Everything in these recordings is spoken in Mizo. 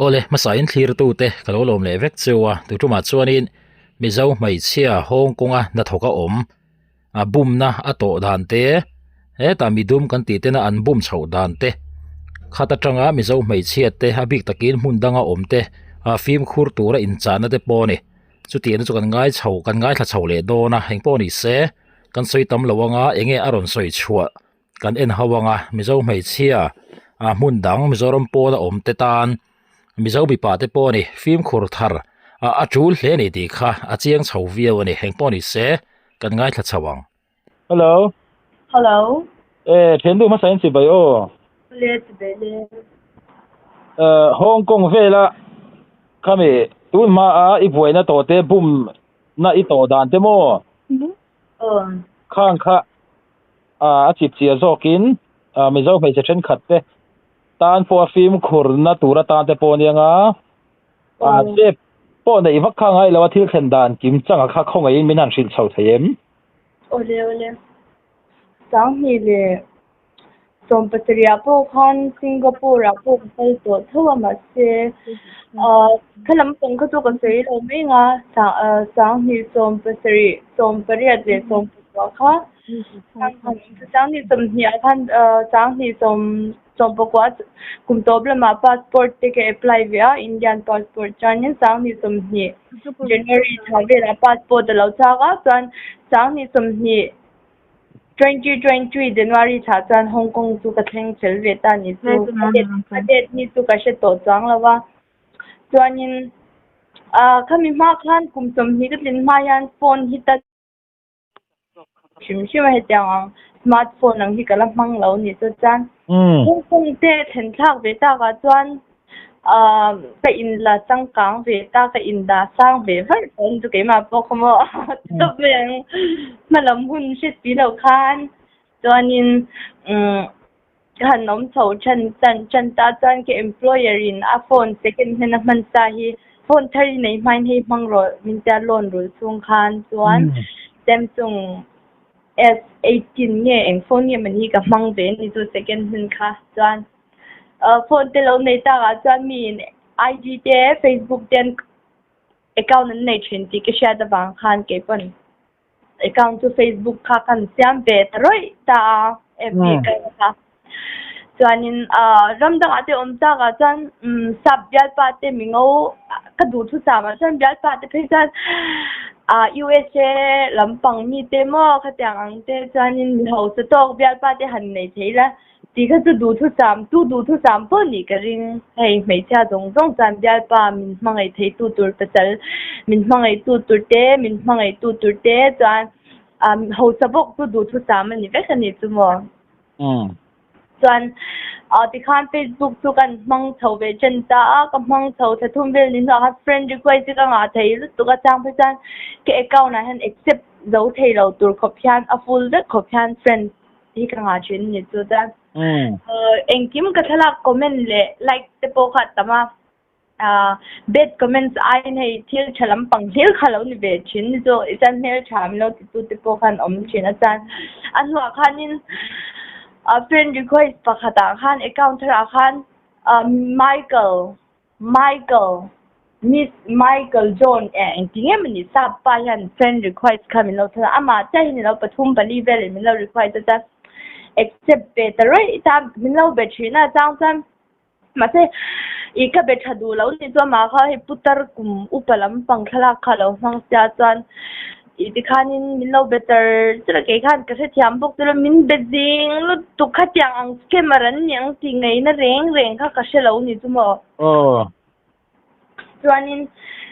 Awle, hmasain thlirtute ka lo lawm leh vek cheu a, tutumah chuanin Mizo hmeichhia Hong Kong-a hnathawk a awm, a bumna a tawh dan te, hetah midum kan tih tena an bum chhoh dan te, khat atanga Mizo hmeichhia te a bik takin hmun danga awm te a fimkhur tura inchahna te pawh a ni. Chutiang te chu kan ngai chho kan ngaithla chho leh dawn a, engpawh ni se kan sawi tam lo anga enge a rawn sawi chhuah kan en ho anga Mizo hmeichhia ah hmun dang Mizoram pawna awm te tan Mizo mipa te pawh a ni fimkhur thar ah a tul hle a ni tih kha a chiang chho viau a ni engpawh ni se kan ngaithla chho ang. Hello. Hello. E thiannu hmasa in chibai aw. Le chibai le. Hong Kong vela khami tun hma a i buaina tawh te bum na i tawh dan te maw? Aw. Khang kha a chip chiah zawkin Mizo hmeichhe thenkhat te tan pawh a fimkhurna tur atan te pawh ania nga a chep pawh neih vak kha ngai lo a thil thlen dan kim changa kha khawngaihin min han hrilh chho thei em? Awle awle. Sanghnih leh sawmpasarih ah pawh khan Singapore ah pawh ka kal tawh tho a mahse kha lampang kha chu ka sawi lo mai ang a sanghnih sawmpasarih sawmpariat leh sawmpakua kha Sanghnih sawmhnih ah khan sanghnih sawm sawmpakua kum tawp lamah passport te ka apply ve a Indian passport chuanin sanghnih sawmhnih January thla velah passport a lo chak a chuan sanghnih sawmhnih 2023 January thla chuan Hong Kong chu ka thleng fel ve ta ni chu a date ni chu ka hre tawh chuang lo va chuanin khami hma khan kum sawmhnih ka tlin hma hian phone hi ta Hrim hrim a hetiang ang smartphone ang hi ka la hmang lo ni chu chuan Hong Kong te thlen thlak ve tak ah chuan ah ka in la changkang ve ta ka in dah sang ve var tawh a ni chu keimah pawh kha maw tawp mai ang hmalam hun hre si lo khan chuanin umm ka han awm chho than chan chan ta chuan ka employer in a phone second hand a hman sa hi phone thar hi nei hmain hei hmang rawh min tia loan rul chhung khan chuan Samsung S18 nge eng phone nge mawni hi ka hmang ve a ni chu second hand kha chuan phone te lo nei tak ah chuan mi in IG te Facebook te an account an nei thin tih ka hriat avang khan keipawn. Account chu Facebook kha kan siam ve ta rawih ta a, FB ka kha. Chuanin ram dangah te awm chak ah chuan sap bialpa te mingo ka duh thu cham ah chuan bialpa te phei chuan USA lampang mi te maw khatiang ang te chuanin mi hausa tawk bialpa te han nei thei la. Tih kha chu duhthusam, tu duhthusam pawh nih ka ring. Hei hmeichhia zawng zawng chuan bialpa min hmangaih theitu tur pasal min hmangaihtu tur te, min hmangaihtu tur te chuan hausa bawk chu duhthusam a ni vek a ni chu maw? Chuan tikhan Facebook chu kan hmang chho ve chen ta a, ka hmang chho thla thum vel ni hnuah khan friend request hi ka ngah thei lutuk a, chang phei chuan ka account ah hian accept zo thei lo tur khawp hian a full vek khawp hian friend hi ka ngah thin a ni chu chuan engkim ka thlalak comment leh like te pawh kha a tam a bad comments aiin hei thil tha lampang hlir kha lo ni ve thin ni chu i chuan hmeltha min lo ti tu te pawh khan awm thin a chuan a hnuah khanin friend request pakhatah khan account tharah khan Michael Michael, Miss Michael John eh engti nge mawni sap pa hian friend request kha min lo thawn a, amah chiah hi ni lo pathum pali velin min lo request a chuan accept ve ta rawih ta min lo be thin a chang chuan mahse ih ka be tha duh lo ni chu amah kha hei putar kum upa lampang thlalak kha a lo hmang sia chuan Ih tikhanin min lo be tar tar a, kei khan ka hrethiam bawk chu min be zing lutuk khatiang ang scammer an ni ang tih ngaihna reng reng kha ka hre lo ni chu maw. Aw. Chuanin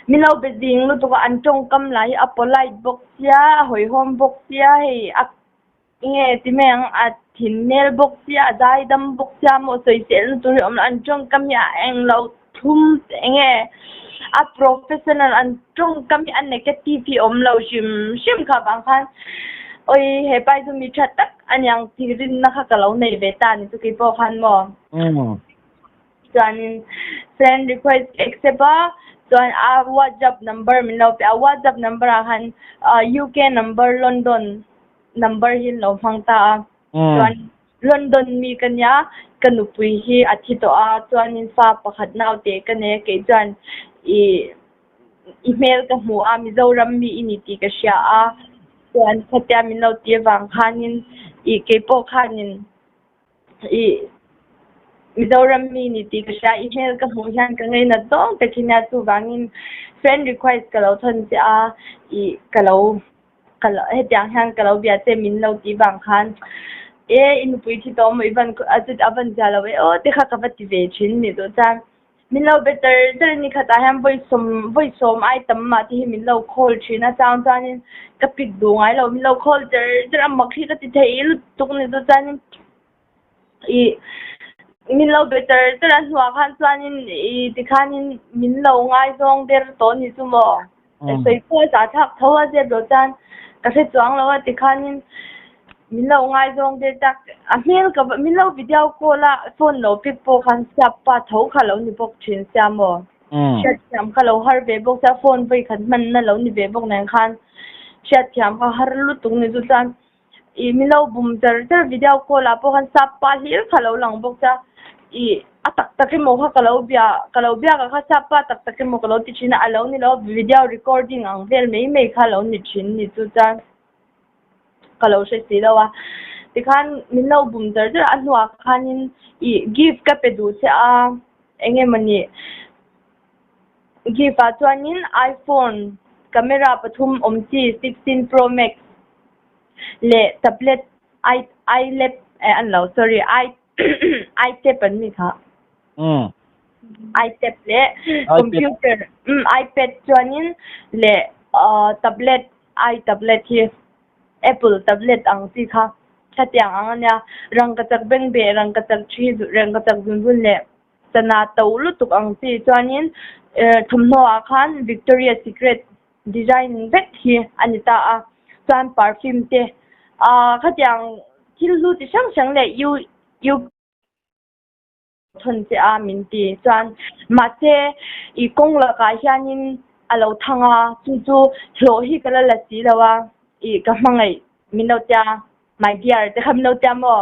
min lo be zing lutuk a, an tawngkam lah hi a polite bawk sia, a hawihhawm bawk sia, hei a nge ti mai ang a thinhmel bawk sia, a zaidam bawk sia maw sawiselna tur hi a awm lo, an tawngkam hi a eng lo thum enge a professional an tawngkam hi a negative hi a awm lo hrim hrim kha vang khan awi hepa hi chu mi tha tak a niang tih rinna kha ka lo nei ve ta a ni chu keipawh khan maw. Chuanin friend request ka accept a, chuan a WhatsApp number min lo pe a, WhatsApp number ah khan UK number London number hi an lo hmang ta a, chuan London mi ka nia, ka nupui hi a thi tawh a, chuanin fa pakhat naute ka nei a, kei chuan i i hmel ka hmu a, Mizoram mi i ni tih ka hria a, chuan khatia min lo ti avang khanin i keipawh khanin i Mizoram mi ni tih ka hria, i hmel ka hmuh hian ka ngainat zawng tak hi nia, chuvangin friend request ka lo thawn che a, i ka lo ka lo hetiang hian ka lo bia che min lo tih vang khan e i nupui thi tawh maw i van a van zia lo e aw te kha ka va ti ve thin ni duh chuan min lo be char char a ni khatah hian vawi sawm vawi sawm ai tam mah te hi min lo call thin a chang chuanin ka pick duh ngai lo min lo call char char a mak hi ka ti thei lutuk ni chu chuanin ih min lo be char char a hnuah khan chuanin ih tikhanin min lo ngaizawng der tawh a ni chu maw sawi pawh a zah thlak tho a zep loh chuan ka hre chuang lo a tikhanin min lo ngaizawng der tak a hmel ka min lo video call a phone lo pick pawh khan siap pa tho kha lo ni bawk thin sia maw hriatthiam kha lo har ve bawk sia phone vawi khat hmanna lo ni ve bawk nen khan hriatthiam kha har lutuk ni chu chuan Ih min lo bum char char video call ah pawh khan sap pa hlir kha lo lang bawk cha ih a tak tak emaw kha ka lo bia ka lo biak ah kha sap pa tak tak emaw ka lo ti thin a a lo ni lo video recording ang vel mai mai kha lo ni thin ni chu chuan ka lo hre si lo a tikhan min lo bum char char a a hnuah khanin ih gift ka pe duh che a eng emawni gift ah chuanin iphone camera pathum awm chi 16 pro max. leh tablet i i lap eh an lo sorry i i tab an ni kha i tab leh computer um ipad chuanin leh ah tablet i tablet hi apple tablet ang chi kha khatiang ang ania rangkachak bengbeh rangkachak thi rangkachak zunzun leh sana to lutuk ang chi chuanin eh thawmhnaw ah khan victoria secret Design vek hi a ni ta a, chuan perfume te ahh khatiang thil hlu chi hrang hrang leh U U thawn che a min ti chuan mahse ih kawng lakah hianin a lo thang a chu chu hlawh hi ka la la si lo a ih ka hmangaih min lo tia my dear te kha min lo tia maw?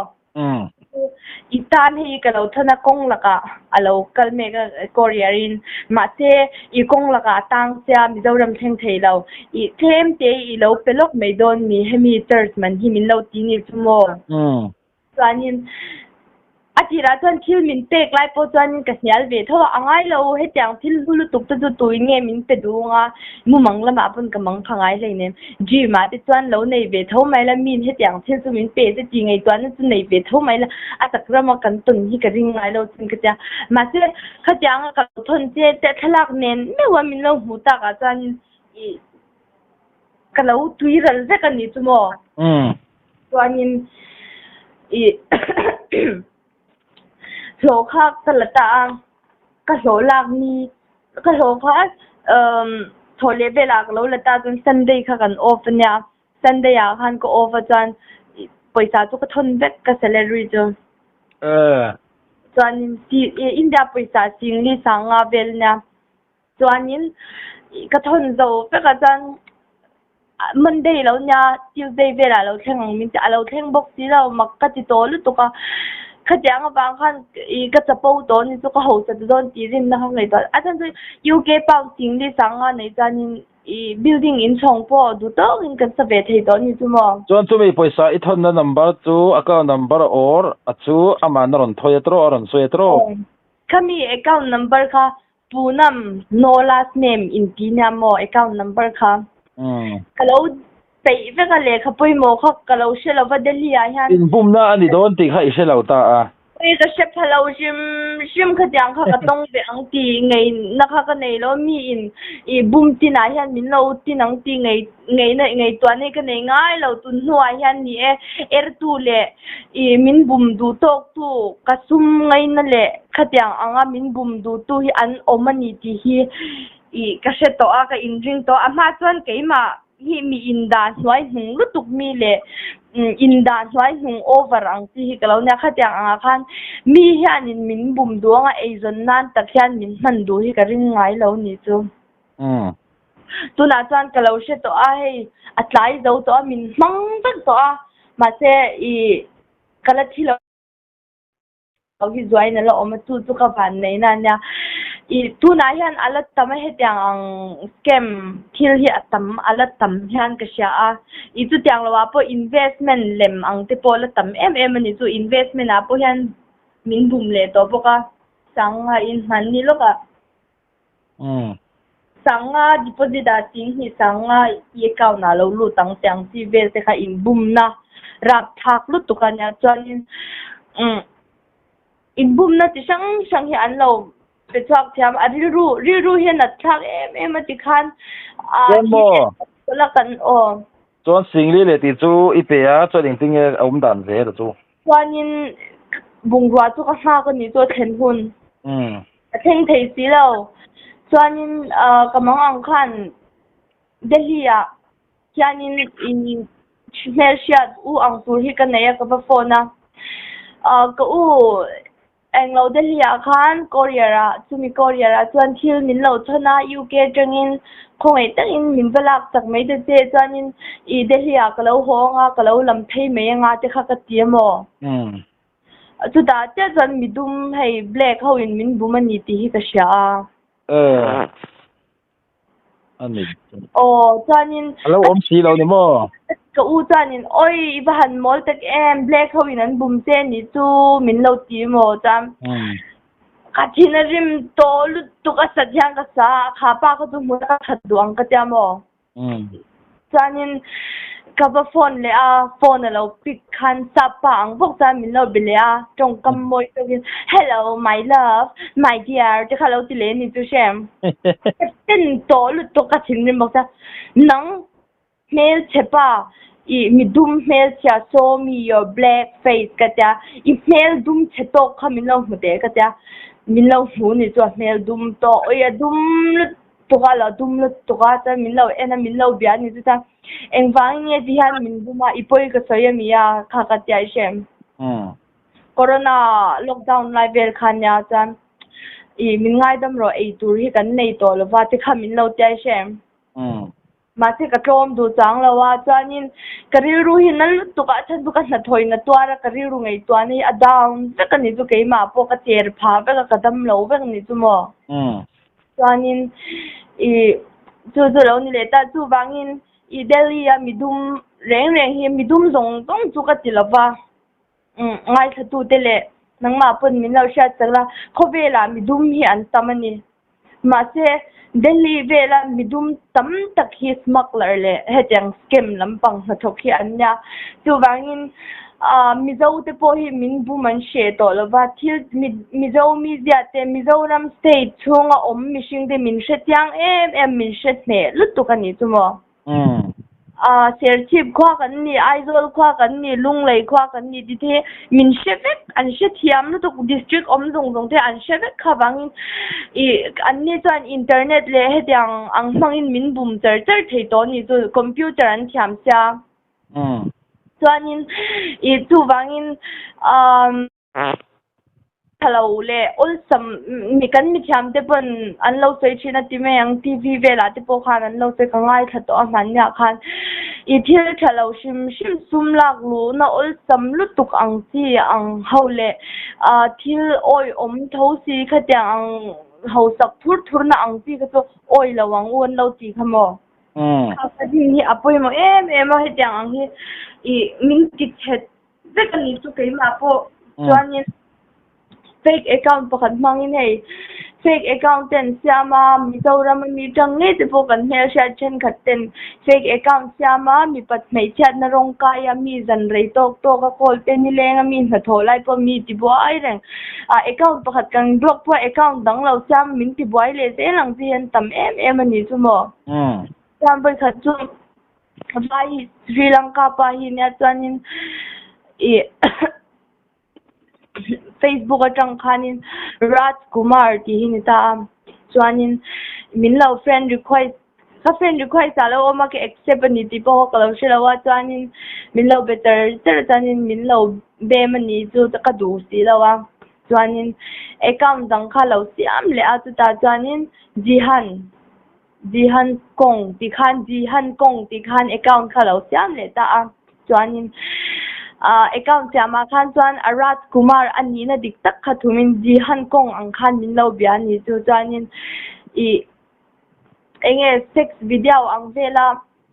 I tan hei ka lo thawn a kawng lakah a lo kal mek a courier in mahse i kawng lakah a tang sia Mizoram thleng thei lo i tlem te i lo pe lawk mai dawn mi hemi charge man hi min lo ti ni chu maw chuanin a tirah chuan thil min pek lai pawh chuanin ka hnial ve tho a a ngai lo hetiang thil hlu lutuk te chu tuin nge min pe duh ang a Mumang lamah pawn ka mang pha ngai hleinem. Gym ah te chuan lo nei ve tho mai la, min hetiang thil chu min pe che ti ngaihtuahna chu nei ve tho mai la, a tak rama kan tawn hi ka ring ngai lo chin ka tia. Mahse, khatianga ka lo thawn che te thlalak nen meuh a min lo hmuh takah chuanin ih ka lo tui ral vek a ni chu maw? Chuanin ih hlawh kha ka la ta a, ka hlawh lak ni Ka hlawh kha umm thawh leh velah ka lo la ta chuan Sunday kha kan off ania Sunday ah khan ka off a chuan pawisa chu ka thawn vek ka salary chu. Chuanin si India pawisa singli sanga vel ania chuanin ka thawn zo vek a chuan Monday lo nia Tuesday velah lo thleng ang min ti a lo thleng bawk si lo mak ka ti tawh lutuk a khatiang avang khan ih ka chapo tawh ni chu ka hausa ta dawn tih rinna kha ngaihtuah a chhan chu UK pound singli sanga nei chuanin ih building inchhawng pawh duh tawkin kan sa ve thei tawh ni chu maw. Chuan chumi pawisa i thawnna number chu account number or a chu aman a rawn thawi a tawh a rawn sawi a tawh. Khami account number kha Poonam no last name in ti nia maw account number kha ka lo peih vek a lehkha pawimawh kha ka lo hre lo va Delhi ah hian. Inbumna a ni dawn tih kha i hre lo ta a. Ui ka hre pha lo hrim hrim khatiang kha ka tawng ve ang tih ngeihna kha ka nei lo mi in i bum tin ah hian min lo tin ang tih ngei ngeihna ngaihtuahna hi ka nei ngai lo tun hnuah hian ni e ertu leh ih min bum duh tawk tu ka sum ngaihna leh khatiang anga min bum duh tu hi an awm a ni tih hi ih ka hre tawh a ka inring tawh a hma chuan keimah hi mi indah hnuai hnung lutuk mi leh indah hnuai hnung over ang chi hi ka lo nia khatiang angah khan mi hianin min bum duh anga eizawn nan tak hian min hman duh hi ka ring ngai lo ni chu. Tunah chuan ka lo hre tawh a, hei a tlai zo tawh a, min hmang vek tawh a, mahse ih ka la thi lo. Lo hi zuain a la awm a, chu chu ka van nei na ania. I tunah hian a la tam a hetiang ang scam thil hi a tam a la tam hian ka hria a. I chutiang loah pawh investment lem ang te pawh a la tam em em a ni chu. Investment ah pawh hian min bum leh tawh bawk a. Sanga inhmanni lawkah. Sanga deposit ah 10,000 sanga i account ah lo lut ang tih ang chi vel te kha inbumna rapthlak lutuk a nia chuanin umm inbumna chi hrang hrang hi an lo pe chhuak thiam a rilru rilru hi a nat thlak em em a tikhan ah Chuan maw? la kan aw. Chuan singli leh tih chu i pe a chuan engtin nge a awm dan zel a chu? Chuanin bungrua chu ka nghak a nih chu a thlen hun. Umm. A thleng thei si lo. Chuanin ka mang ang khan Delhi ah hianin i hmelhriat u ang tur hi ka nei a ka va phone a. Ka u englo Delhi ah khan courier ah chumi courier ah chuan thil min lo chhawn a UK atangin khawngaih takin min va lak chak mai ta che chuanin i Delhi ah ka lo haw anga ka lo lam phei mai anga te kha ka ti amaw. Chutah chiah chuan midum hei black ho in min bum a ni tih hi ka hria a. Eh. A ni. Aw, chuanin. A lo awm si lo ni maw? Ka u chuanin oi i va han mawl tak em black ho in an bum che ni chu min lo ti maw chuan. Ka thin a rim tawh lutuk a sat hian ka sa a, kha pa kha chu hmun a that duh ang ka tia maw? Chuanin ka va phone leh a, phone a lo pick khan sap pa ang bawk chuan min lo be leh a, tawngkam mawi tawkin hello my love, my dear te kha lo ti leh a ni chu hrem. Ka ten tawh lutuk ka thinrim bawk chuan nang hmelchhe pa i midum hmelchhia show me your black face ka tia, i hmel dum chhe tawk kha min lo hmu teh ka tia, min lo hmu ni chu a hmel dum tawh, ui a dum lutuk. Tuka lo dum lutuk a chuan min lo en a min lo bia a ni chu chuan engvangin nge ti hian min bum a i pawi ka sawi a mi a kha ka tia i hrem corona lockdown lai vel khan nia chuan i min ngaidam rawh ei tur hi kan nei tawh lova ti kha min lo tia i hrem mahse ka tlawm duh chang lo a chuanin ka rilru hi na lutuk a chhan chu ka hnathawih na tuar a ka rilru ngaihtuahna hi a down vek a ni chu keimah pawh ka cher phah vek a ka dam lo vek a ni chu maw. Chuanin i chu chu lo ni leh ta, chuvangin i Delhi a midum reng reng hi midum zawng zawng chu ka ti lova, umm ngaithlatute leh nangmah pawn min lo hriat chak la, khawvelah midum hi an tam a ni. Mahse Delhi vela midum tam tak hi smuggler leh hetiang scam lampang hnathawk hi an nia. Chuvangin Aaa Mizo te pawh hi min bum an hreh tawh lo va, thil mi Mizo mizia te Mizoram state chhunga awm mihring te min hre chiang em em min hre hneh lutuk a ni chu maw? Aaa Serchhip khua kan ni, Aizawl khua kan ni, Lunglei khua kan ni tih te hi min hre vek, an hre thiam lutuk district awm zawng zawng te an hre vek kha vangin ih an ni chuan internet leh hetiang ang hmangin min bum char char thei tawh a ni chu, computer an thiam sia. Chuanin ih chuvangin umm tha lo leh awlsam mi kan mithiam te pawn an lo sawi thin a ti mai ang TV velah te pawh khan an lo sawi ka ngaithla tawh a hmanniah khan ih thil tha lo hrim hrim sum lak luhna awlsam lutuk ang chi ang ho leh ah thil awihawm tho si khatiang ang hausak thur thurna ang chi kha chu awi lo ang u an lo ti kha maw. Kha din hi a pawimawh em em a, hetiang ang hi ih min ti chhet vek a ni chu keimah pawh chuanin fake account pakhat hmangin hei fake account ten siam a Mizoram ami tang ngei te pawh kan hmelhriat thenkhat ten fake account siam a mipat hmeichhiatna rawng kai a mi zan rei tawk tawk a kawl te nileng a mi hnathawh lai pawh mi ti buai reng a account pakhat kan block pawh account dang lo siam min ti buai leh zel ang chi hian tam em em a ni chu maw. Chuan vawikhat chu vai hi Sri Lanka pa hi nia chuanin ih Facebook atang khanin Raj Kumar tih hi ni ta a chuanin min lo friend request ka friend request ah lo awm a ka accept a ni tih pawh ka lo hre lo a chuanin min lo be char char a chuanin min lo bem a ni chu ka duh si lo a chuanin account dang kha lo siam leh a chutah chuanin Jihan. Jihan Kong tih khan Jihan Kong tih khan account kha lo siam leh ta a chuanin Account siamah khan chuan Raj Kumar a nihna dik tak kha thumin Jihan kawng ang khan min lo bia a ni chu. Chuanin ih eng nge sex video ang vela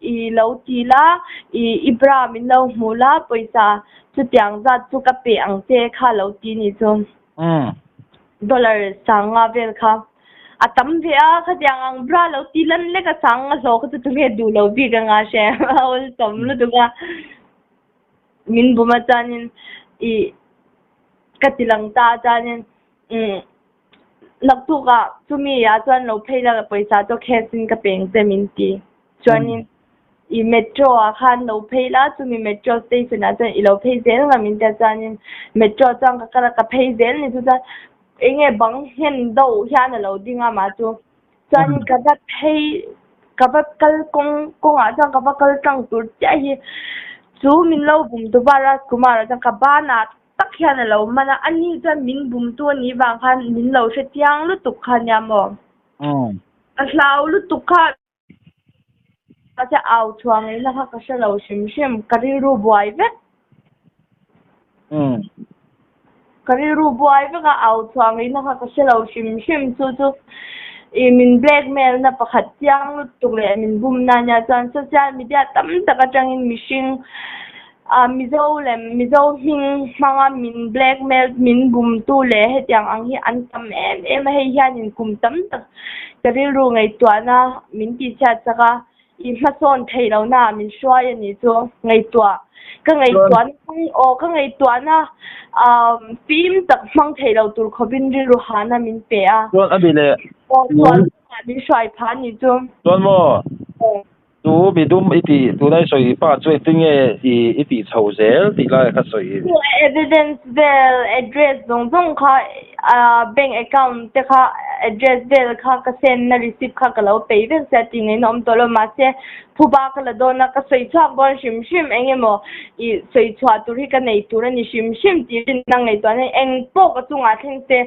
i lo ti la, ih i bra min lo hmuh la, pawisa chutiang zat chu ka pe ang che kha lo ti ni chu. Dollar sanga vel kha a tam ve a, khatiang ang bra lo ti lan lek a sang a hlawh kha chu tunge duh lo bik anga hre a awlsam lutuk a. Min bum a chuanin ih ka ti lang ta a chuanin umm naktukah chumi ah chuan lo phei la pawisa chu cash in ka peng che min ti. Chuanin i metro ah khan lo phei la chumi metro station ah chuan i lo phei zel nga min tia chuanin metro chuan ka kal a ka phei zel ni chu chuan eng nge bang nghen deuh hian a lo ding a mah chu chuanin ka va phei ka va kal kawng kawngah chuan ka va kal tlang tur chiah hi chu min lo bum tu va Rajkumar ah chuan ka banah tak hian a lo man a ani chuan min bum tu a nih vang khan min lo hre chiang lutuk kha nia maw ka hlau lutuk kha. Mahse au chhuah ngaihna kha ka hre lo hrim hrim, ka rilru buai vek. Ka rilru buai vek a, au chhuah ngaihna kha ka hre lo hrim hrim chu chu ih min blackmail na pakhat chiang lutuk leh min bum na ania chuan social media tam tak atangin mihring ah Mizo lem Mizo hming hmanga min blackmail min bumtu leh hetiang ang hi an tam em em a hei hianin kum tam tak ka rilru ngaihtuahna min tihchhiat chak a i hmasawn theih lohna ah min hruai a nih chu ngaihtuah ka ngaihtuahna aw ka ngaihtuahna ah fim tak hmang theih loh tur khawpin rilru hahna min pe a Chuan a ni leh aw chuan min hruai phah a nih chu. Chuan maw? Tu mi dum i tih tuna i sawi pa chu engtin nge i i tih chho zel tih lai kha sawi. Chu evidence vel address zawng zawng kha bank account te kha address vel kha ka send na receipt kha ka lo pei vek sia tih ngeiin a awm tawh lo mahse phuba ka la dawn a ka sawi chhuak dawn hrim hrim eng emaw i sawi chhuah tur hi ka nei tur a ni hrim hrim tih rinna ngaihtuah na eng pawh ka chungah thleng se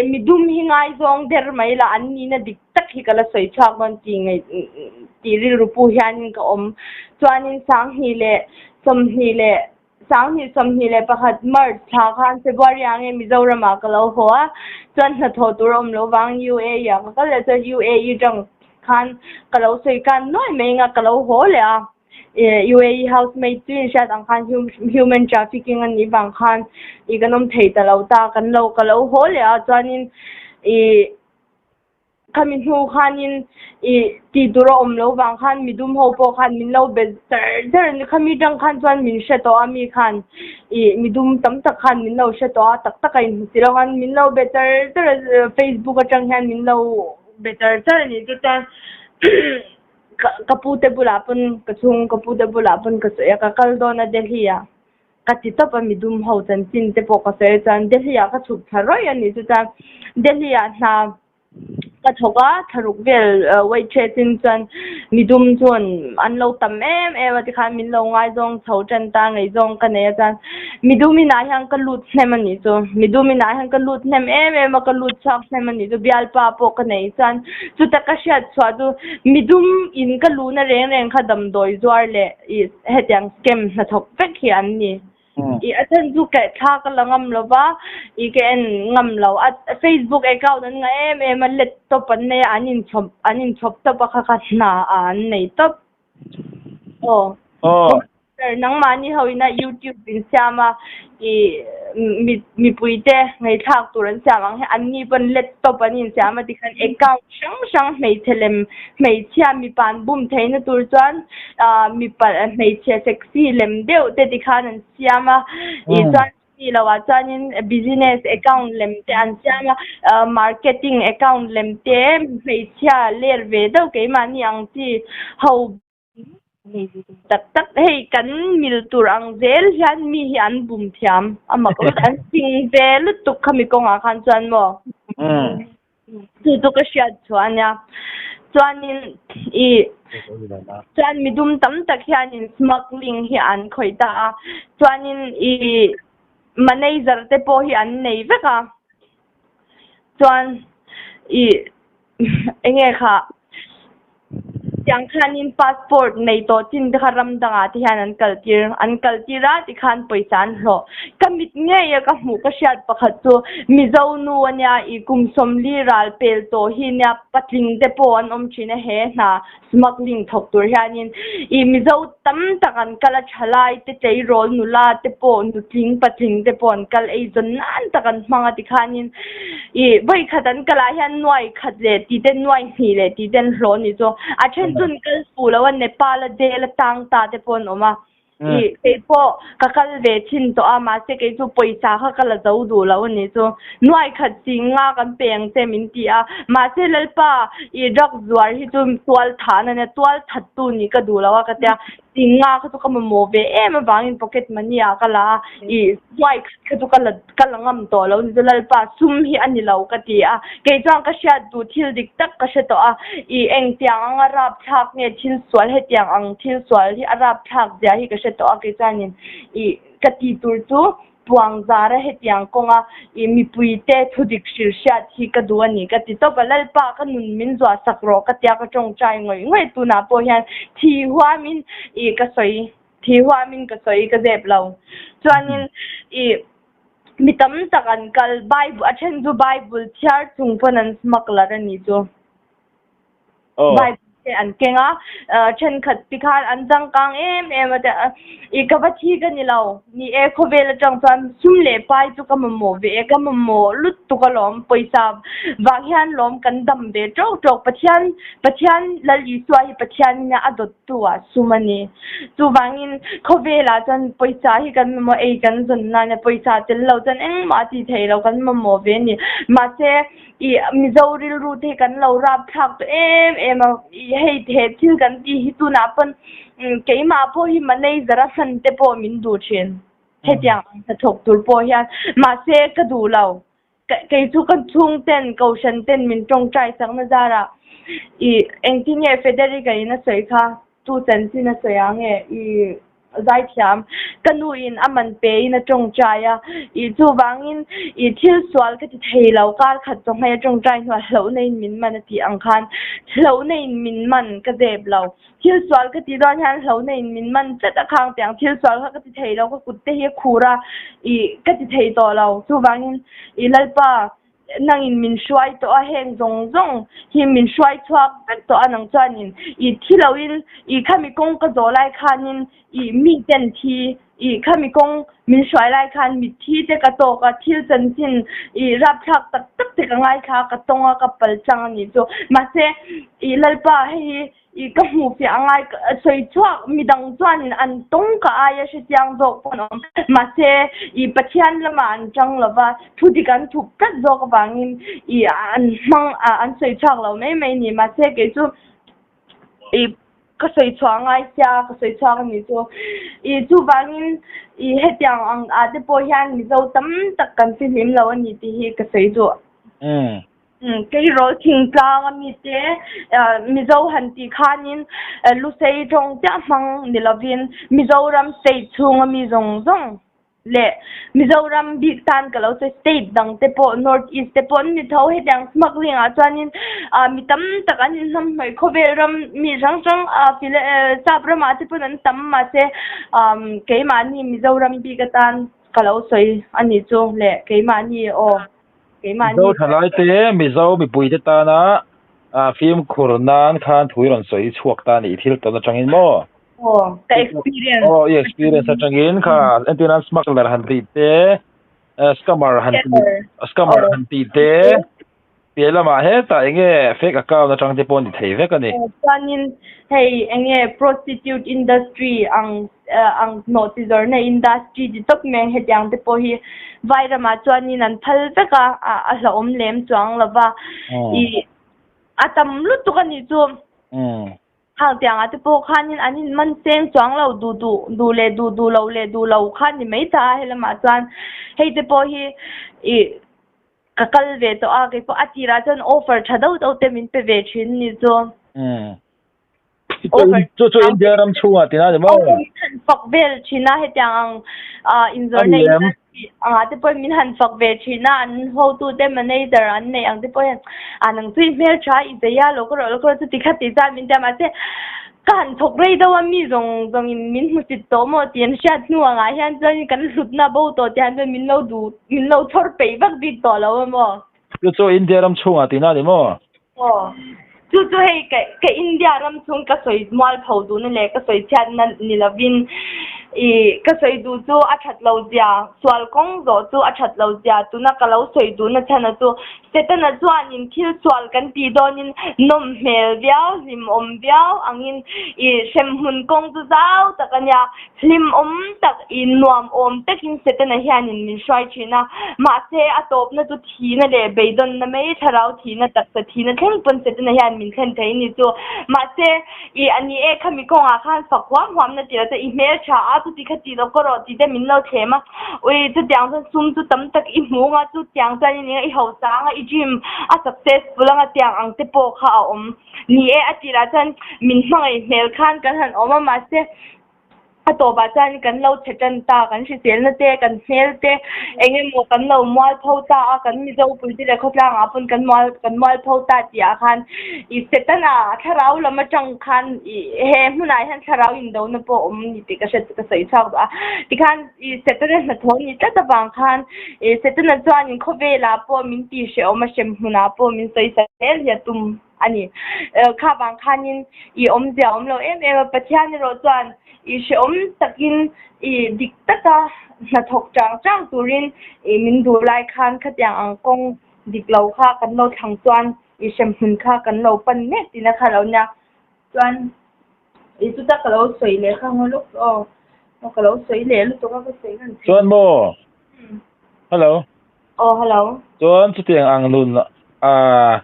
mi dum hi ngaizawng der mai la an nihna dik tak hi ka la sawi chhuak dawn tih ngaih tih rilru pu hianin ka awm. Chuanin sanghnih leh 21 sanghnih 21 March thla khan February ah nge Mizoramah ka lo haw a, chuan hnathawh tur a awm lo vang UAE ah ka kal leh chuan UAE tang khan ka lo sawi kan nuai mai anga ka lo haw leh a. UAE housemaid chu inhriat ang khan human trafficking a nih vang khan ih kan awm thei ta lo ta kan lo ka lo haw leh a chuanin ih Khami hnu khanin i tih tur a awm lo vang khan midum ho pawh khan min lo be char char a ni. Khami tang khan chuan min hre tawh a mi khan i midum tam tak khan min lo hre tawh a tak tak a inhmu si lo khan min lo be char char a Facebook atang hian min lo be char char a ni. Chuchuan ka pute bulah pawn ka chhung ka pute bulah pawn ka sawi a ka kal dawn a Delhi ah. Ka ti tawp a, midum ho chanchin te pawh ka sawi a chuan Delhi ah ka chhuk thla rawih a ni chu chuan Delhi ah hna ka thawk a, thlaruk vel waitress in chuan midum chuan an lo tam em em a tikhan min lo ngaizawng chho tan ta ngaihzawng ka nei a chuan midum inah hian ka lut hnem a nih chu midum inah hian ka lut hnem em em a ka lut chhuak hnem a nih chu bialpa pawh ka nei chuan chuta ka hriat chhuah chu midum in ka luhna reng reng kha damdawi zuar leh ih hetiang scam hnathawk vek hi an ni. Ih a chhan chu ka thla ka la ngam lo va, ih ka en ngam lo a Facebook account an ngah em em a laptop an nei a an inchhawp an inchhawp tawp a kha kha hna ah an nei tawp. Aw. Aw. Nangmahni ho ina YouTube in siam a ih mi mipui te ngaihthlak tur an siam ang hi anni pawn laptop an insiam a tikhan account hrang hrang hmeichhe lem hmeichhia mipa an bum theihna tur chuan ah mipa hmeichhe sexy lem deuh te tikhan an siam a ih chuan chumi loh ah chuanin business account lem te an siam a ah marketing account lem te hmeichhia ler ve deuh keimahni ang chi ho Tak tak hei kan mil tur ang zel hian mi hi an bum thiam a mak lutuk an ching ve lutuk khami kawngah khan chuan maw chu chu ka hriat chhuah a nia chuanin ih chuan midum tam tak hianin smuggling hi an khawih ta a chuanin ih manager te pawh hi an nei vek a chuan ih eng nge kha. Tiang khanin passport nei tawh chin te kha ram dangah te hian an kal tir an kal tir a tikhan pawisa an hlawh. Ka mit ngei a ka hmuh ka hriat pakhat chu Mizo nu ania i kum sawmli ral pel tawh hi nia patling te pawh an awm thin a he hna smuggling thawk tur hianin i Mizo tam tak an kal a thalai te tleirawl nula te pawh nutling patling te pawh an kal eizawn nan tak an hmang a tikhanin i vawi khat an kal ah hian nuai khat leh tih te nuai hnih leh tih te an hlawh a nih chu a then chu an kal fuh lo a Nepal a jail a tang ta te pawh an awm a i kei pawh ka kal ve thin tawh a mahse kei chu pawisa kha ka la zo duh lo a nih chu nuai khat ching nga kan pe ang che min ti a mahse Lalpa i drug zuar hi chu tual thah na nia tual that tu nih ka duh lo a ka tia Ching nga kha chu ka mamawh ve em avangin pocket money ah ka la a, i hnuai khat kha chu ka la ka la ngam tawh lo ni chu Lalpa sum hi a ni lo ka ti a, kei chuan ka hriat duh thil dik tak ka hre tawh a, i engtiang anga rapthlak nge thil sual hetiang ang thil sual hi a rapthlak zia hi ka hre tawh a kei chuanin i ka ti tur chu Puang zara hetiang kawnga i mipuite thudik hrilh hriat hi ka duh a ni ka ti tawp a, Lalpa ka nun min zuah sak rawh ka tia ka tawngtai ngawih ngawih tunah pawh hian thi huamin i ka sawi thi huamin ka sawi ka zep lo chuanin i mi tam tak an kal Bible a then chu Bible chhiar chung pawn an smuggler a nih chu. Bible te an keng a, thenkhat ti khan an changkang em em a te i ka va thi ka ni lo, ni e khawvel atang chuan sum leh pai chu ka mamawh ve e, ka mamawh lutuk alawm, pawisa vang hian lawm kan dam ve tawk tawk, Pathian Pathian Lal Isua hi Pathian ina a dawttu ah sum a ni, chuvangin khawvelah chuan pawisa hi kan mamawh ei kan zawn nan a pawisa tel lo chuan engmah a ti thei lo kan mamawh ve a ni, mahse. I Mizo rilru te hi kan lo rap thlak tawh em em a, i hei he thil kan tih hi tunah pawn keimah pawh hi manager a hman te pawh min duh thin hetiang ang hnathawk tur pawh hian mahse ka duh lo kei chu ka chhung ten kohhran ten min tawngtai chakna zarah i engtin nge Federica in a sawi kha Tu chanchin a sawi ang e, i zaithiam. Ka nu in a man pe in a tawngtai a, i chuvangin i thil sual ka ti thei lo, kar khat chawhmei a tawngtai hnuah hlauhna in min man a tih ang khan hlauhna in min man ka zep lo. Thil sual ka tih dawn hian hlauhna in min man tlat a khang tiang thil sual kha ka ti thei lo, ka kut te hi a khur a, i ka ti thei tawh lo. Chuvangin i Lalpa Nangin min hruai tawh a, heng zawng zawng hi min hruai chhuak vek tawh a, nang chuanin i thi loin i khami kawng ka zawh lai khanin i miten thi, i khami kawng min hruai lai khan mitthi te ka tawk a, thil chanchin i rapthlak tak tak te ka ngaithla a, ka tawng a, ka pal chang a nih chu. Mahse, i Lalpa hei hi I ka hmuh fiah a ngai, sawi chhuak midang chuanin an tawng ka aia hrechiang zawk pawh an awm. Mahse, i Pathian lamah an tang lo va, thu dik an thup tlat zawk avangin i an hmang an sawi chhuak lo mai mai a ni. Mahse, kei chu i ka sawi chhuah a ngai sia, ka sawi chhuak a nih chu. I chuvangin i hetiang ang ah te pawh hian Mizo tam tak kan fihlim lo a ni tih hi ka sawi duh. Keirawl thingtlang a mite Mizo han tih khanin Lusei tawng chiah hmang ni lovin Mizoram state chhunga mi zawng zawng leh Mizoram bik tan ka lo sawi state dang te pawh North East te pawh an ni tho. Hetiang smuggling ah chuanin mi tam tak an inhnamhnawih khawvel ram mi hrang hrang sap ramah te pawn an tam mahse keimahni Mizoram bik atan ka lo sawi a nih chu le keimahni aw. Mizo thalai te, Mizo mipui te tana fimkhur nan khan thu i rawn sawi chhuak ta a nih thil tawn atangin maw? Aw, ka experience. Aw, i experience atangin kha entir nan smuggler han tih te, scammer han tih, scammer han tih te, piah lamah hetah enge fake account atang te pawh a ni thei vek a ni. Chuanin hei enge prostitute industry ang ang hnawh chi zawrhna industry ti tawp mai ang hetiang te pawh hi vai ramah chuanin an phal vek a a hlauhawm lem chuang lo va ih a tam lutuk a nih chu hang tiangah te pawh khanin an in man cheng chuang lo duh duh duh leh duh duh lo leh duh lo kha ni mai ta a helamah chuan hei te pawh hi ih ka kal ve tawh a keipawh a tirah chuan offer tha deuh deuh te min pe ve thin a nih chu. Chu chu India ram chhungah tina ni maw? Fak vel thin a hetiang ang inzawrna in. Anga te pawhin min han fak ve thin a, an hotute manager an neih ang te pawh hian a nang chu i hmeltha i zei a, lo ka rawh lo ka rawh chuti kha tih chuan min ti a, mahse ka han thawk rei deuh a mi zawng zawngin min hmu chit tawh maw tih an hriat hnu angah hian chuan kan hlutna bo tawh tih hian chuan min lo duh min lo chhawr peih vak bik tawh lo a maw. Chu chu India ram chhungah tihna a ni maw? Aw. Chu chu hei ka ka India ram chhung ka sawi mual pho duhna leh ka sawi chhiatna ni lovin ih ka sawi duh chu a that lo zia, sual kawng zawh chu a that lo zia tuna ka lo sawi duhna chhana chu Setana chuanin thil sual kan tih dawnin nawm hmel viau, hlimawm viau angin ih hremhmun kawng chu zau tak a nia. Hlimawm tak in nuam awm takin Setana hianin min hruai thin a, mahse a tawpna chu thihna leh beidawnna mai, thlarau thihna taksa thihna thleng pawn Setana hian min thlen thei ni chu. Mahse, i a ni e, khami kawngah khan fak huam huamna tih lo chuan i hmel tha a, chuti kha tih lo ka rawh tih te min lo thlem a, ui chutiang chuan sum chu tam tak i hmu anga, chutiang chuan i ning a, i hausa anga, i dream a successful anga tiang ang te pawh kha a awm. Ni e, a tirah chuan min hmangaih hmel khan kan han awm a, mahse a tawpah chuan kan lo chhe tan ta, kan hriselna te, kan hmel te, eng emaw kan lo mual pho ta a, kan Mizo puite leh khawtlangah pawn kan mual kan mual pho ta tih ah khan ih Setana thlarau lam atang khan ih he hmunah hian thlarau indona pawh a awm ni tih ka hre ka sawi chhuak duh a, tikhan ih Setana hnathawh ni tlat avang khan ih Setana chuanin khawvelah pawh min tihhrehawm a hrem hmunah pawh min sawi sa zel hi a tum. a ni. Kha vang khanin i awmzia a awm lo em em a, Pathian erawh chuan i hrehawm takin i dik taka hnathawk chang chang turin i min duh lai khan khatiang ang kawng dik lo kha kan lo thlang chuan i hremhmun kha kan lo pan mek tihna kha lo nia. Chuan i chuta ka lo sawi leh kha ngaw lawk aw, ka lo sawi leh lutuk a ka sawi ngan thei. Chuan maw? Hello. Aw hello. Chuan chutiang ang nun a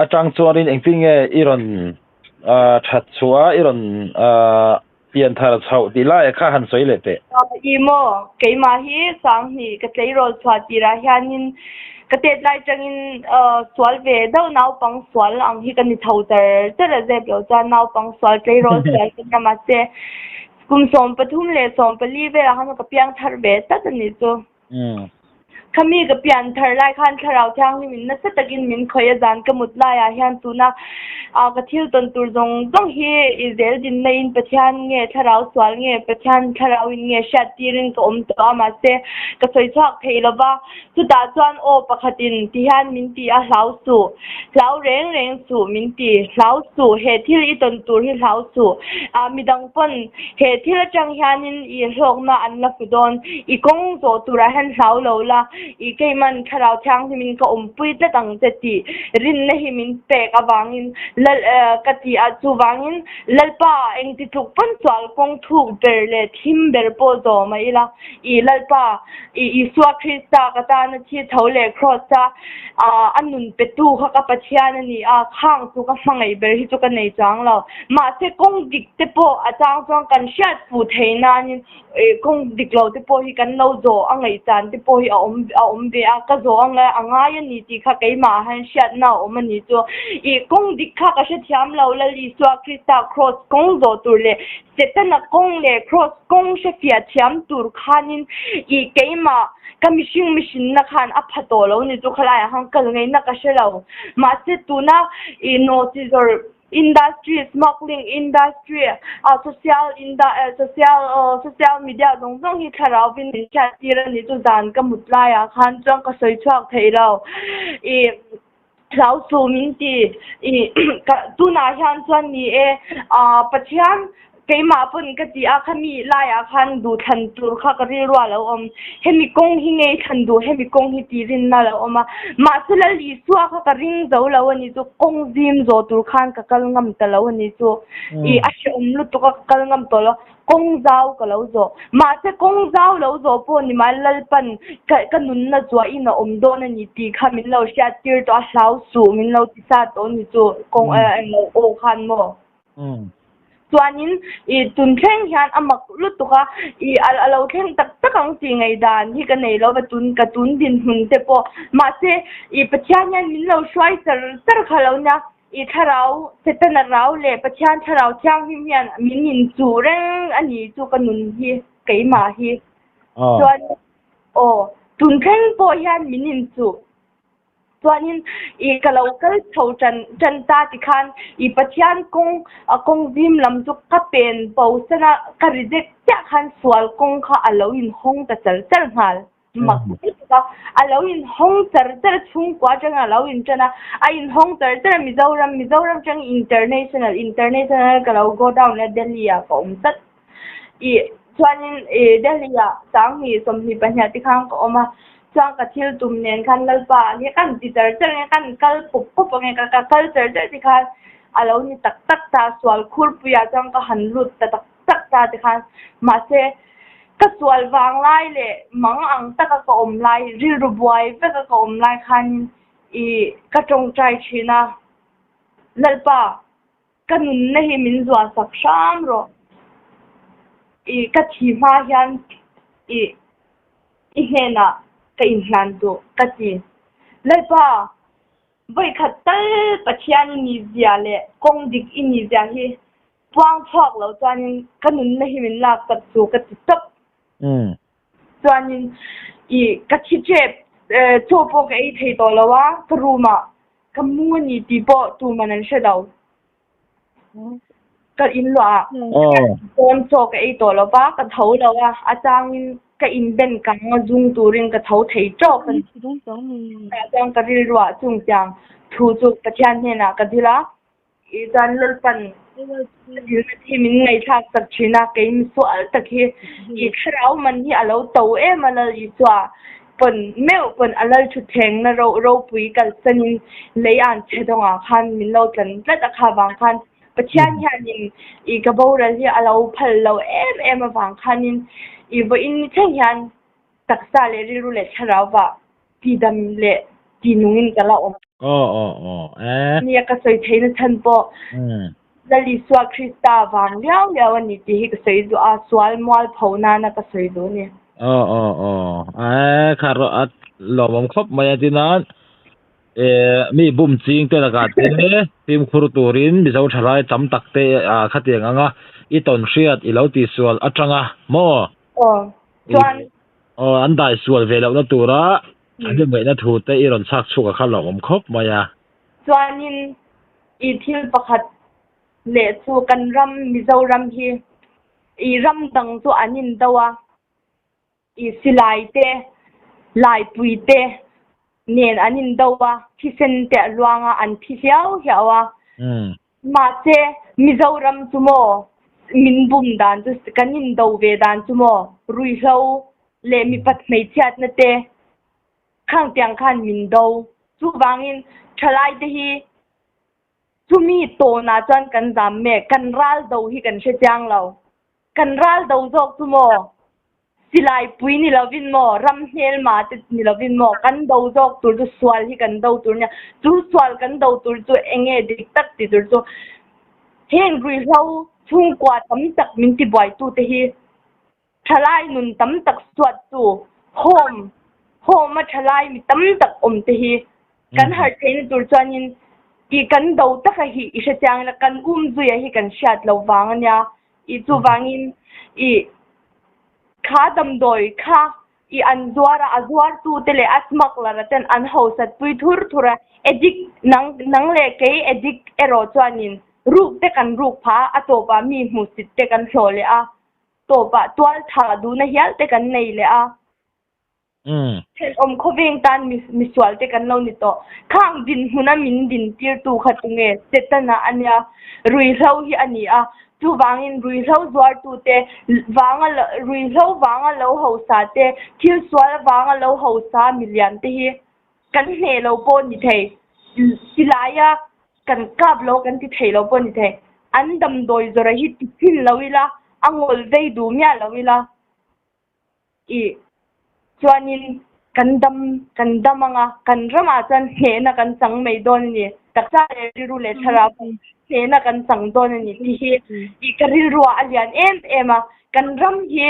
Atang chuanin engtin nge i rawn that chhuah a, i rawn pian thar chhoh tih laiah kha han sawi leh teh. I maw, keimah hi Sanghnih ka tleirawl chhuah tirah hianin ka tet lai tangin sual ve deuh naupang sual ang hi ka ni tho char char a zep lo chuan naupang sual tleirawl sual ka nia mahse kum 13 leh 14 velah khan ka piang thar ve tlat a nih chu. Khami ka pian thar lai khan Thlarau Thianghlim in nasa takin min khawih a, zan ka mut laiah hian tuna ka thil tawn tur zawng zawng hi i zel dinna in Pathian nge Thlarau sual nge Pathian Thlarau in nge hriat tirin ka awm tawh a, mahse ka sawi chhuak thei lova, chutah chuan aw pakhatin ti hian min ti a, hlau suh, hlau reng reng suh min ti, hlau suh, he thil i tawn tur hi hlau suh, midang pawn He thil atang hianin i hlawkna an la hmu dawn. I kawng zawh turah hian hlau lo la, i keiman Thlarau Thianghlimin ka awmpui tlat ang che tih rinna hi min pek avangin Lal ka ti a, chuvangin Lalpa engti tluk pawn sual kawng thuk ber leh thim ber pawh zawh mah ila, i Lalpa, i Isua Krista ka tana thi tho leh Kraws-a a nun petu kha ka Pathian a ni a, khang chu ka hmangaih ber hi chu ka nei chuang lo. Mahse kawng dik te pawh a chang chuan kan hriat fuh thei nanin kawng dik lo te pawh hi kan lo zawh a ngaih chan te pawh hi a awm a awm ve a, ka zawh anga a ngai a ni tih kha keimah hian hriatna a awm a ni chu. Ih kawng dik kha ka hrethiam lo, Lal Isua Krista Kraws kawng zawh tur leh Setana kawng leh Kraws kawng hrefiah thiam tur khanin ih keimah ka mihring mihrinna khan a pha tawh lo ni chu khalaiah khan kal ngaihna ka hre lo. Mahse tuna ih nawhchizawr Industry, smuggling industry, social social social media zawng zawng hi thlarauvin min hriat tir a ni chu zan ka mut laiah khan chuan ka sawi chhuak thei lo. Ih hlau suh min ti ih tunah hian chuan ni e Pathian Keimah pawn ka ti a, khami laiah khan duh thlan tur kha ka rilru a lo awm. Hemi kawng hi ngei thlan duh, hemi kawng hi tih rinna a lo awm a. Mahse Lal Isua kha ka ring zo lo a ni chu, kawng zim zawh tur khan ka kal ngam ta lo a ni chu. Ih a hrehawm lutuk a, ka kal ngam tawh lo. Kawng zau ka lo zawh. Mahse kawng zau lo zawh pawh ni mai Lalpan ka ka nunna zuahin a awm dawn a ni tih kha min lo hriat tir tawh a, hlau suh min lo ti sa tawh a ni chu, kawng englo aw khan maw. Chuanin i tun thleng hian a mak lutuk a, i a lo thleng tak tak ang tih ngaihdan hi ka nei lo va tun ka tun dinhmun te pawh. Mahse i Pathian hian min lo hruai char char kha lo nia, i thlarau Setana rau leh Pathian thlarau thianghlim hian min inchuh reng a ni chu ka nun hi keimah hi. Chuan. Aw, tun thleng pawh hian min inchuh. Chuanin i ka lo kal chho tan tan ta tikhan i Pathian kawng a kawng zim lam chu ka pen bo san a, ka reject chiah khan sual kawng kha a lo inhawng ta chal chal nghal. Mak lutuk a, a lo inhawng char char a, chhungkua atangin a lo intan a, a inhawng char char a Mizoram, Mizoram atangin international, international ka lo go down a Delhi ah ka awm tlat. I chuanin i Delhi ah 2024 tikhan ka awm a, chuan ka thil tum nen khan Lalpa hi kan ti char char nge kan kal pup pup ange ka ka kal char char tikhan a lo ni tak tak ta, sual khurpuiah chuan ka han lut ta tak tak ta tikhan mahse ka sual vang lai leh mang ang taka ka awm lai rilru buai veka ka awm lai khanin i ka tawngtai thin a, Lalpa Ka nunna hi min zuah sak hram rawh. I ka thi hma hian i i hnenah ka inhlan duh ka ti. Lalpa, vawikhat tal Pathian i nizia leh kawng dik i nizia hi puang chhuak lo chuanin ka nunna hi min lak tak chu ka ti tawp. Chuanin i ka thi tep chaw pawh ka ei thei tawh lo a, ka room ah Ka mu a ni tih pawh tuman an hre lo. Ka in luah ah pawn chaw ka ei tawh lo va, ka tho lo a, a changin ka inben kang a zung turin ka tho thei tawk a ni. Tah chuan ka rilru ah chungtiang thu chu Pathian hnenah ka dil a, i chuan Lalpan ka dilna te hi min ngaihthlak chak thin a, kei misual tak hi i thlarau man hi a lo to em a Lal Isua. Pawn meuh pawn a lal thutthleng na ro ropui kalsanin lei an chhe dawngah khan min lo tlan tlat a kha vang khan Pathian hianin i ka boral hi a lo phal lo em em avang khanin i vawiin ni thleng hian taksa leh rilru leh thlarau vah tidam leh tinungin ka la awm. Aw aw aw e. Nia ka sawi theihna chhan pawh Lal Isua Krista vang liau liau a ni tih hi ka sawi duh a, sual mual pho nana ka sawi duh a ni. Aw aw aw e kha rawh a lawmawm khawp mai a tinan e mi bum ching te lakah te fimkhur turin Mizo thalai tam tak te a khatiang anga i tawn hriat i lo tihsual atanga maw? Aw chuan. Aw an dai sual ve lohna tura an ingaihna thu te i rawn chhak chhuak a kha lawmawm khawp mai a. Chuanin i thil pakhat leh chu kan ram Mizoram hi i ram dang chu an in do a, i silai te, laipui te nen an in do a, thisen te a luang a, an thi hliau hliau a. Mahse Mizoram chu maw min bum dan chu kan in do ve dan chu maw ruihhlo leh mipat hmeichhiatna te Khang tiang khan min do. Chuvangin thalaite hi chumi tawnah chuan kan zam mek. Kan ral do hi kan hre chiang lo. Kan ral do zawk chu maw silai pui ni lovin maw ram hmelma te ni lovin maw kan do zawk tur chu sual hi kan do tur nia. Chu sual kan do tur chu eng nge dik tak ti tur chu heng ruihhlo chhungkua tam tak min tibuaitute hi Thalai nun tam tak suat chu home home a thalai mi tam tak awm te hi kan harh theihna tur chuanin i kan do taka hi i hre chiang ila kan um zuia hi kan hriat lo vang ania i chuvangin i kha damdawi kha i an zuar a a zuar tu te leh a smuggler a ten an hosat pui thur thur a addict nang nang leh kei addict erawh chuanin ruk te kan ruk phah a a tawpah mi hmuhsit te kan hlawh leh a. Tawpah tual tha duhna hial te kan nei leh a. Thenawm khawveng tan misual te kan lo ni tawh. Khang dinhmuna min dintirtu kha tunge? Setana a nia. Ruihhlo hi a ni a. Chuvangin ruihhlo zuartute vanga ruihhlo vanga lo hausa te, thil sual vanga lo hausa milian te hi kan hneh lo pawh ni thei. Silaia Kan kap lo kan ti thei lo pawh ni thei. An damdawi zawrh hi ti chin lo ila, a ngawl vei duh miah lo ila. I chuanin kan dam kan dam anga kan ramah chuan hnehna kan chang mai dawn a ni. Taksa leh rilru leh thlarau pawh hnehna kan chang dawn a ni tih hi i ka rilruah a lian em em a. Kan ram hi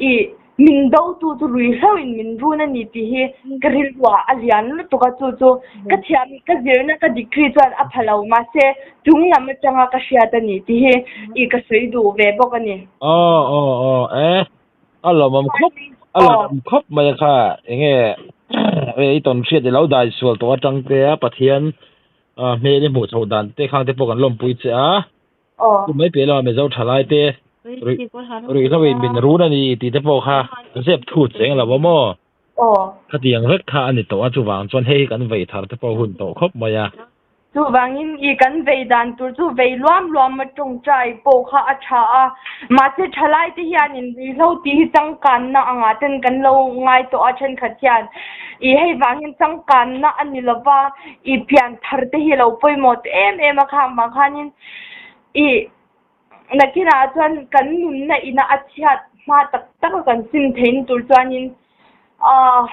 i min dotu chu ruihhlo in min run a ni tih hi ka rilruah a lian lutuk a, chu chu ka thiam ka zirna ka degree chuan a pha lo mahse chung lam atanga ka hriat a ni tih hi i ka sawi duh ve bawk a ni. Aw aw aw e a lawmawm khawp. A lawm khawp mai a kha enge i tawn hriat i lo dai sual tawh atang te a Pathian hmel i hmuh chhoh dan te khang te pawh kan lawmpui che a. Chu mai piah lamah Mizo thalai te ruihhlo in min run a ni tih te pawh kha zep thut cheng lo a maw? Khatiang vek kha a ni tawh a, chuvang chuan hei hi kan vei thar te pawh hun tawh khawp mai a. Chuvangin i kan vei dan tur chu vei luam luam a tawngtai pawh kha a tha a, mahse thalai te hianin ruihhlo tih hi changkanna angah ten kan lo ngai tawh a thenkhat hian i hei vangin changkanna a ni lova i pian thar te hi a lo pawimawh ta em em a khang vang khanin i nakinah chuan kan nunna ina a chhiat hma tak tak a kan sim theihna tur chuanin ahh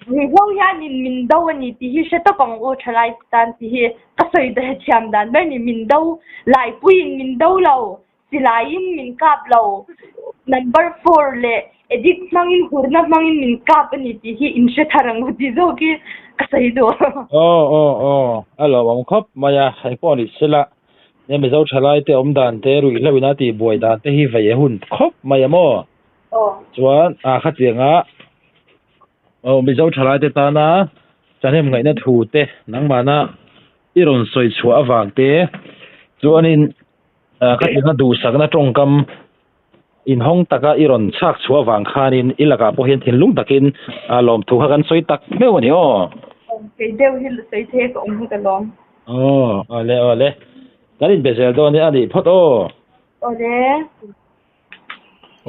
Ruihhlo hianin min do a ni tih hi hre tawp ang u thalai tan tih hi ka sawi ber thiam dan ber ni. Min do laipuiin min do lo, silaiin min kap lo, number four leh addict hmangin hurna hmangin min kap a ni tih hi in hre thar ang u tih zawk hi ka sawi duh. Aw aw aw, a lawmawm khawp mai a, engpawh ni sela, he Mizo thalai te awm dan te, ruihhlo in a tihbuai dan te hi vei a hun khawp mai a maw? Chuan a khatianga aw Mizo thalai te tana thahnem ngaihna thu te nangmahna i rawn sawi chhuah avang te chuanin khatianga duhsakna tawngkam inhawng taka i rawn chhak chhuah avang khanin i lakah pawh hian thinlung takin lawmthu kha kan sawi tak meuh a ni aw. Kei deuh hi sawi thei ka awm hi ka lawm. Aw awle awle kan inbe zel dawn nia a nih phawt aw. Awle.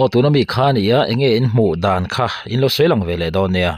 Aw tuna mi kha nia enge in hmuh dan kha in lo sawi lang ve leh dawn nia.